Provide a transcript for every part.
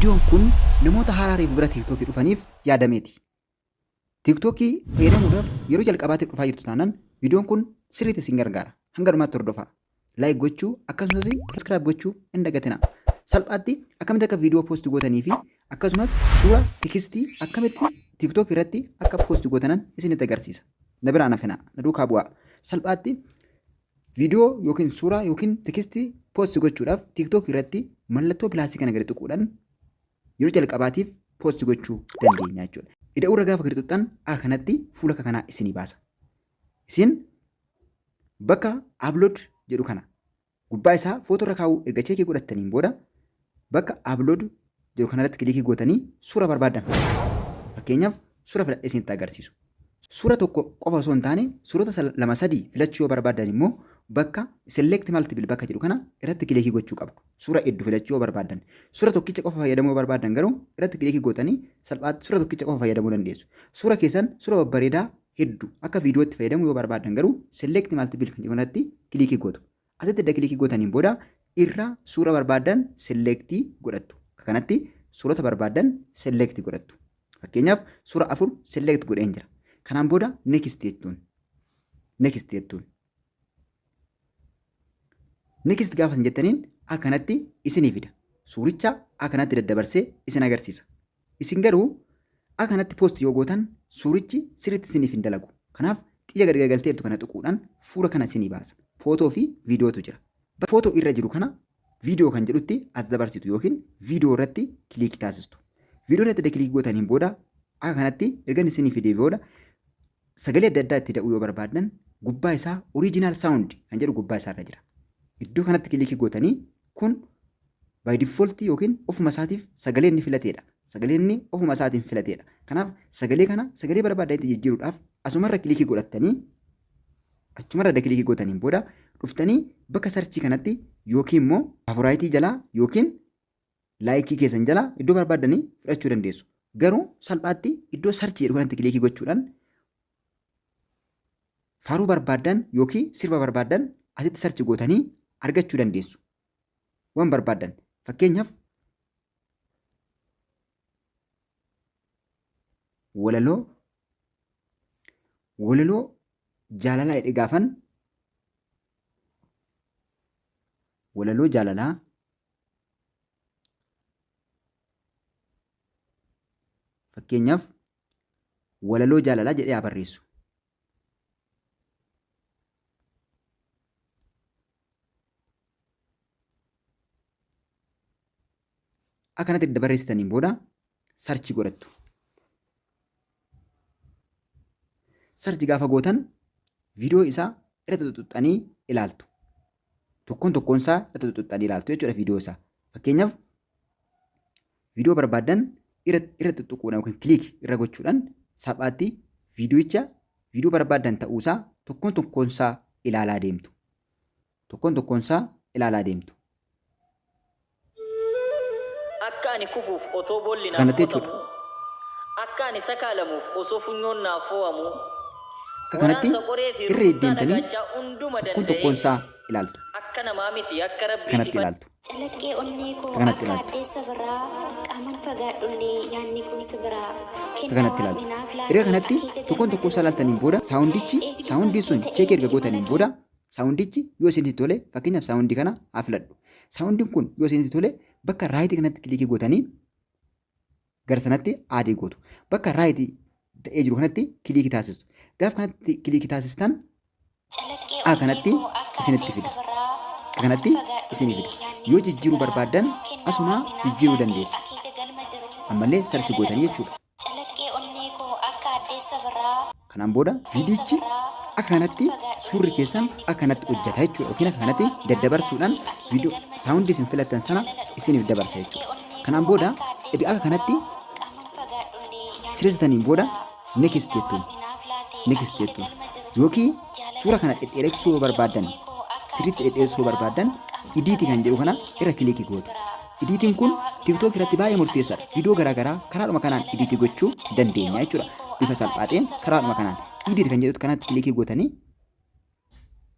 Viidiyoon kun namoota haaraa reefu gara TikTok dhufaniif yaadameeti. TikTok fayyadamuudhaaf yeroo jalqabaatiif dhufaa jirtu taanaan viidiyoon kun sirriitti isin gargaara. Hanga dhumaatti hordofaa. Like gochuu akkasumas subscribe gochuu hin dagatinaa. Salphaatti akkamitti akka viidiyoo post gootanii fi akkasumas suura tekstii akkamitti TikTok irratti akka post gootanan isinitti agarsiisa. Na biraan hafinaa, na duukaa bu'aa. Salphaatti viidiyoo yookiin suuraa yookiin tekstii post gochuudhaaf TikTok irratti mallattoo pilaasii kana gadi tuquudhaan yeroo jalqabaatiif post gochuu dandeenya jechuudha. Ida'uurra gaafa gadi tuqxan akka kanatti fuula akka kanaa isinii baasa. Isin bakka upload jedhu kana gubbaa isaa footoo irra kaa'uu erga cheekii godhattaniin booda bakka upload jedhu kanarratti kilikii gootanii suura barbaaddan filattu. Fakkeenyaaf suura filadhee isinitti agarsiisu. Suura tokko qofa osoo hin taane suurota lama sadii filachuu yoo barbaaddan immoo bakka select multiple bakka jedhu kana irratti kilikii gochuu qabdu. Suura hedduu filachuu yoo barbaaddan. Suura tokkicha qofa fayyadamuu yoo barbaaddan garuu irratti kilikii gootanii salphaatti suura tokkicha qofa fayyadamuu dandeessu. Suura keessan suura babbareedaa heddu akka viidiyootti fayyadamuu yoo barbaaddan garuu select multiple kan jedhu kanatti kilikii gootu. Asitti edda kilikii gootaniin booda irra suura barbaaddan select godhattu. Akka kanatti suurota barbaaddan select godhattu. Fakkeenyaaf suura 4 select godheen jira. Kanaan booda next jettuun. Next jettuun. Next gaafa isin jettaniin akka kanatti isinii fida. Suuricha akka kanatti daddabarsee isin agarsiisa. Isin garuu akka kanatti post yoo gootan suurichi sirriitti isiniif hin dalagu. Kanaaf xiyya gadi garagalteertu kana tuquudhaan fuula kana isinii baasa. Footoo fi viidiyootu jira. Footoo irra jiru kana viidiyoo kan jedhutti as dabarsitu yookiin viidiyoo irratti kiliikii taasistu. Viidiyoo irratti erga kiliikii gootaniin booda akka kanatti erga inni isinii fidee booda sagalee adda addaa itti da'uu yoo barbaaddan gubbaa isaa original sound kan jedhu gubbaa isaa irra jira. Iddoo kanatti kilikii gootanii kun by default yookiin ofuma isaatiif sagalee inni filateedha. Sagalee inni ofuma isaatiin filateedha. Kanaaf sagalee kana sagalee barbaadanitti jijjiiruudhaaf asumarra kilikii godhattanii achumarra erga kilikii gootaniin booda dhuftanii bakka sarchii kanatti yookiin immoo favoraayitii jalaa yookiin laayikii keessan jalaa iddoo barbaaddanii fudhachuu dandeessu. Garuu salphaatti iddoo sarchii jedhu kanatti kilikii gochuudhaan faaruu barbaaddan yookiin sirba barbaaddan asitti sarchi gootanii argachuu dandeessu. Waan barbaaddan fakkeenyaaf walaloo walaloo jaalalaa jedhee gaafan walaloo jaalalaa Fakkeenyaaf walaloo jaalalaa jedhee haa barreessu. Akkanatti edda barreessitaniin booda sarchi godhattu. Sarchi gaafa gootan viidiyoo isaa irra tuttuqxanii ilaaltu. Tokkoon tokkoon isaa irra tuttuqxanii ilaaltu jechuudha viidiyoo isaa. Fakkeenyaaf viidiyoo barbaaddan irra irra tuttuquudhaan yookiin kiliik irra gochuudhaan salphaatti viidiyocha viidiyoo barbaaddan ta'uusaa tokkoon tokkoon isaa ilaalaa deemtu. Tokkoon tokkoon isaa ilaalaa deemtu. Akka ani kufuuf otoo boolli naaf Kanatti jechuudha. qotamuu, Akka ani sakaalamuuf osoo funyoon naaf foo'amuu, Akka kanatti Waraansa qoree fi irra rukuttaa deddeemtanii dhagaachaa hunduma tokkoon tokkoon danda'ee, isaa ilaaltu. Akka namaa miti akka Akka Rabbiiti kanatti ilaaltu. Calaqqee onnee koo Akka kanatti akka ilaaltu. addeessa birraa qaaman fagaadhullee yaanni koo si biraa Akka kennaa kanatti waaqni ilaaltu. naaf Erga laate kanatti akeeka tokkoon galma tokkoo isaa jiruu ilaaltaniin koo booda saawundichi eegduu saawundiin kan kee sun ta'ee cheekii erga imala gootaniin kee booda saawundichi yoo isinitti tole fakkeenyaaf saawundii kana haa filadhu. Saawundiin kun yoo isinitti tole bakka raayitii kanatti kilikii gootanii gara sanatti aadii gootu. Bakka raayitii ta'ee jiru kanatti kilikii taasistu. Gaaf kanatti kilikii taasistan Calaqqee A onnee kanatti koo akka isinitti addeessa fida. birraa Akka qaaman kanatti isinii fagaadhullee fida. yaanni Yoo koo si jijjiiruu biraa barbaaddan kennaa asumaa waaqni naaf jijjiiruu laate dandeessu. akeeka galma jiruu Ammallee sarchi jaalala gootanii dhugaa jechuudha. Calaqqee onnee koo akka addeessa birraa Kanaan booda viidiyichi akka kanatti suurri keessan akka kanatti hojjeta jechuudha yookiin akka kanatti daddabarsuudhaan viidiyoo saawundii isin filattan sana isiniif dabarsa jechuudha. Kanaan booda erga akka kanatti sirreessitaniin booda next jettuun next jettuun yookiin suura kana dhedheeressuu yoo barbaaddan sirriitti dhedheeressuu yoo barbaaddan idiitii kan jedhu kana irra kilikii gootu. Idiitiin kun TikTok irratti baay'ee murteessaadha. Viidiyoo garaa garaa karaadhuma kanaan idiitii gochuu dandeenya jechuudha. Bifa salphaa ta'een karaadhuma kanaan idiit kan jedhutu kanatti kilikii gootanii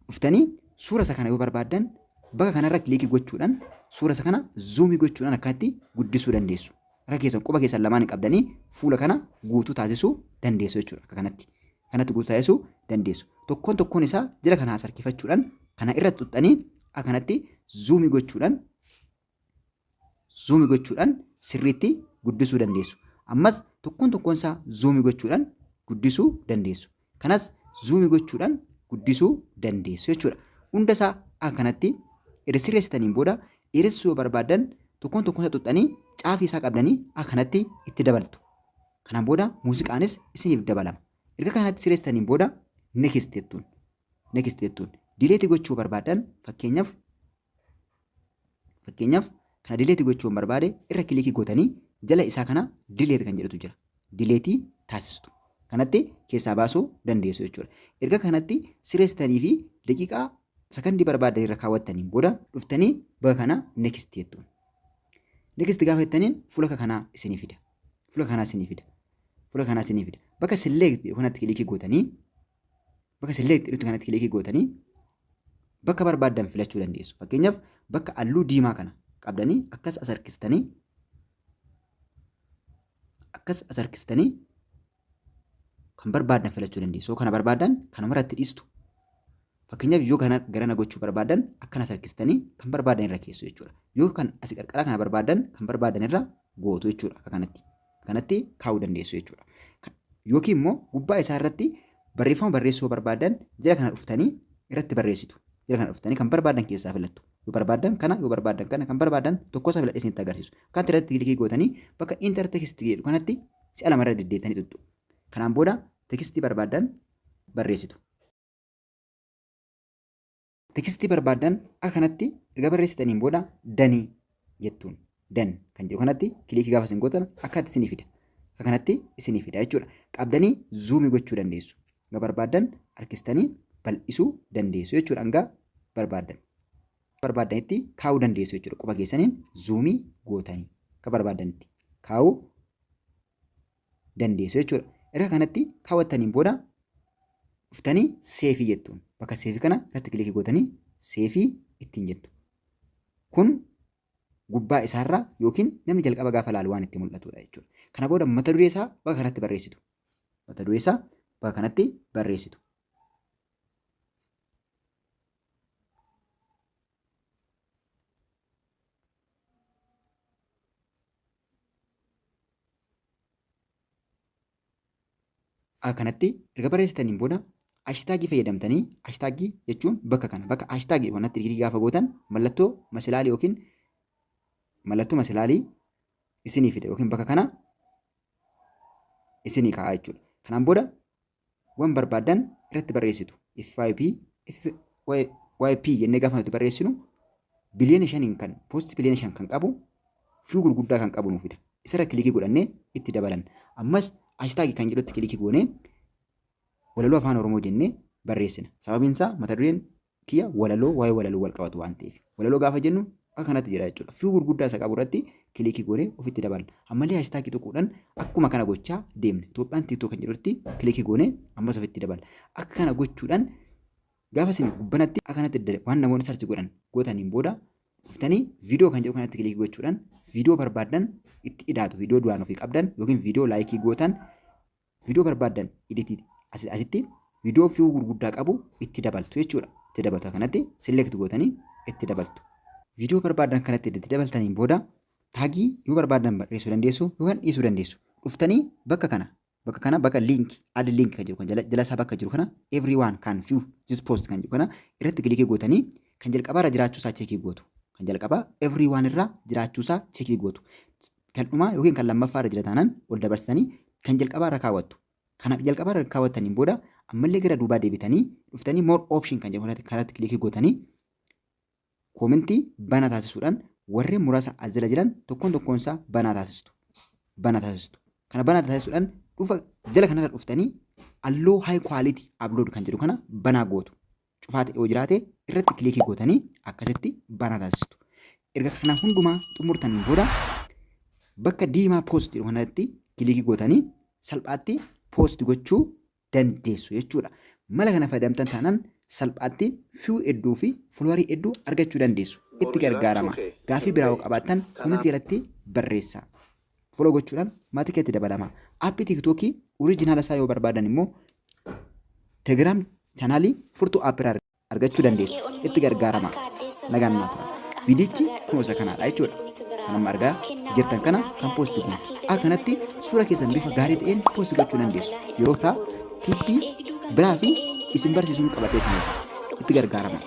dhuftanii suura isa kana yoo barbaaddan bakka kanarra kilikii gochuudhaan suura isa kana zuumii gochuudhaan akkatti guddisuu dandeessu. Harka keessan quba keessan lamaan qabdanii fuula kana guutuu taasisuu dandeessu jechuudha. Akka kanatti. Kanatti guutuu taasisuu dandeessu. Tokkoon tokkoon isaa jala kana as harkifachuudhaan kana irratti xuxxanii akka kanatti zoomii gochuudhaan zoomii gochuudhaan sirriitti guddisuu dandeessu. Ammas tokkoon tokkoon isaa zoomii gochuudhaan guddisuu dandeessu. Kanas zoomii gochuudhaan guddisuu dandeessu jechuudha. Hunda isaa akka kanatti erga sirreessitaniin booda dheeressuu yoo barbaaddan tokkoon tokkoon isaa xuxxanii caafii isaa qabdanii akka kanatti itti dabaltu. Kanaan booda muuziqaanis isiniif dabalama. Erga kanatti sirreessitaniin booda next jettuun. Next jettuun. Delete gochuu barbaaddan fakkeenyaaf kana delete gochuu barbaade irra kilikii gootanii jala isaa kana delete kan jedhutu jira. Delete taasistu. Kanatti keessaa baasuu dandeessu jechuudha. Erga kanatti sirreessitanii fi daqiiqaa sakandii barbaadan irra kaawwattaniin booda dhuftanii bakka kana next jettuun. Next gaafa jettaniin fuula kanaa isinii fida. Fuula kanaa isinii fida. Fuula kanaa isinii fida. Bakka select kanatti kilikii gootanii bakka select jedhutti kanatti kilikii gootanii bakka barbaaddan filachuu dandeessu. Fakkeenyaaf bakka halluu diimaa kana qabdanii akkas as harkistanii akkas as harkistanii kan barbaaddan filachuu dandeessu. Yoo kana barbaaddan kanuma irratti dhiistu. Fakkeenyaaf yoo kana garana gochuu barbaaddan akkanas harkistanii kan barbaadan irra keessu jechuudha. Yoo kan asii qarqaraa kana barbaadan kan barbaadan irra gootu jechuudha. Akka kanatti. Kanatti kaa'uu dandeessu jechuudha. Yookiin immoo gubbaa isaa irratti barreeffama barreessuu barbaadan jala kana dhuftanii irratti barreessitu. Jala kana dhuftanii kan barbaadan keessaa filattu. Yoo barbaadan kana, yoo barbaadan kana, kan barbaadan tokko isaa filadhee isinitti agarsiisu. Kan irratti kilikii gootanii bakka enter text jedhu kanatti si'a lama irra deddeebitanii tuttu. Kanaan booda tekstii barbaadan barreessitu. Tekstii barbaadan akka kanatti erga barreessitaniin booda done jettuun. Done kan jedhu kanatti kilikii gaafa isin gootan akkatti isinii fida. Akka kanatti isinii fida jechuudha. Qabdanii zoomii gochuu dandeessu. Hanga barbaadan harkistanii bal'isuu dandeessu jechuudha. Hanga barbaadan. Barbaadanitti kaa'uu dandeessu jechuudha. Quba keessaniin zoomii gootanii akka barbaadanitti kaa'uu dandeessu jechuudha. Erga kanatti kaawwattaniin booda dhuftanii save jettuun. Bakka save kana irratti kilikii gootanii save ittiin jettu. Kun gubbaa isaarraa yookiin namni jalqaba gaafa laalu waan itti mul'atudha jechuudha. Kana booda mata duree isaa bakka kanatti barreessitu. Mata duree isaa bakka kanatti barreessitu. Kanatti erga barreessitaniin booda hashtagii fayyadamtanii, hashtagii jechuun bakka kana bakka hashtagii kanatti kilikii gaafa gootan mallattoo masilaalii yookiin mallattoo masilaalii isinii fida yookiin bakka kana isinii kaa'a jechuudha. Kanaan booda waan barbaaddan irratti barreessitu. FYP FYP jennee gaafa nuti barreessinu biliyoona 5n kan poostii biliyoona 5 kan qabu view gurguddaa kan qabu nuuf fida. Isarra kilikii godhannee itti dabalan. Ammas hashtagii kan jedhutti kilikii goonee walaloo afaan Oromoo jennee barreessina. Sababiin isaa mata dureen kiyya walaloo waa'ee walaloo wal qabatu waan ta'eef. Walaloo gaafa jennu akka kanatti jira jechuudha. View gurguddaa isa qabu irratti kilikii goonee ofitti daballa. Ammallee hashtagii tuquudhaan akkuma kana gochaa deemne. Itoophiyaan TikTok kan jedhutti kilikii goonee ammas ofitti daballa. Akka kana gochuudhaan gaafa isin gubbanatti akka kanatti waan namoonni search godhan gootaniin booda dhuftanii viidiyoo kan jedhu kanatti kilikii gochuudhaan viidiyoo barbaaddan itti idaatu. Viidiyoo duraan ofii qabdan yookiin viidiyoo likeii gootan, viidiyoo barbaaddan editii asitti viidiyoo view gurguddaa qabu itti dabaltu jechuudha. Itti dabaltu kanatti select gootanii itti dabaltu. Viidiyoo barbaadan kanatti itti dabaltaniin booda tagii yoo barbaadan barreessuu dandeessu yookaan dhiisuu dandeessu. Dhuftanii bakka kana bakka link, add link kan jiru kan jala jala isaa bakka jiru kana everyone can view this post kan jiru kana irratti kilikii gootanii kan jalqabaa irra jiraachuu isaa checkii gootu. Kan jalqabaa everyone irra jiraachuu isaa checkii gootu. Kan dhumaa yookiin kan lammaffaa irra jira taanaan ol dabarsitanii kan jalqabaa irra kaawwattu. Kana jalqabaa irra kaawwattaniin booda ammallee gara duubaa deebitanii dhuftanii more option kan jedhu kanatti kilikii gootanii commentii banaa taasisuudhaan warreen muraasa as jala jiran tokkoon tokkoon isaa banaa taasistu. Banaa taasistu. Kana banaa taasisuudhaan dhufa jala kanarra dhuftanii allow high quality upload kan jedhu kana banaa gootu. Cufaa ta'e yoo jiraate irratti kilikii gootanii akkasitti banaa taasistu. Erga kana hundumaa xumurtaniin booda bakka diimaa post jedhu kanarratti kilikii gootanii salphaatti post gochuu dandeessu jechuudha. Mala kana fayyadamtan taanaan salphaatti view hedduu fi followerii hedduu argachuu dandeessu. Itti gargaarama. Gaaffii biraa yoo qabaattan commentii jalatti barreessaa. Follow gochuudhaan maatii keetti dabalamaa. Aappii TikTokii oriijinaala isaa yoo barbaadan immoo Telegram chaanaalii furtuu aappii irraa argachuu dandeessu. Itti gargaaramaa. Nagaan naa tura. Viidichi kunoo isa kanaadha jechuudha. Kan amma argaa jirtan kana kan poosti kun. Akka kanatti suura keessan bifa gaarii ta'een poosti gochuu dandeessu. Yeroo biraa tiippii biraa fi isin barsiisuun qabadhee isin itti gargaarama.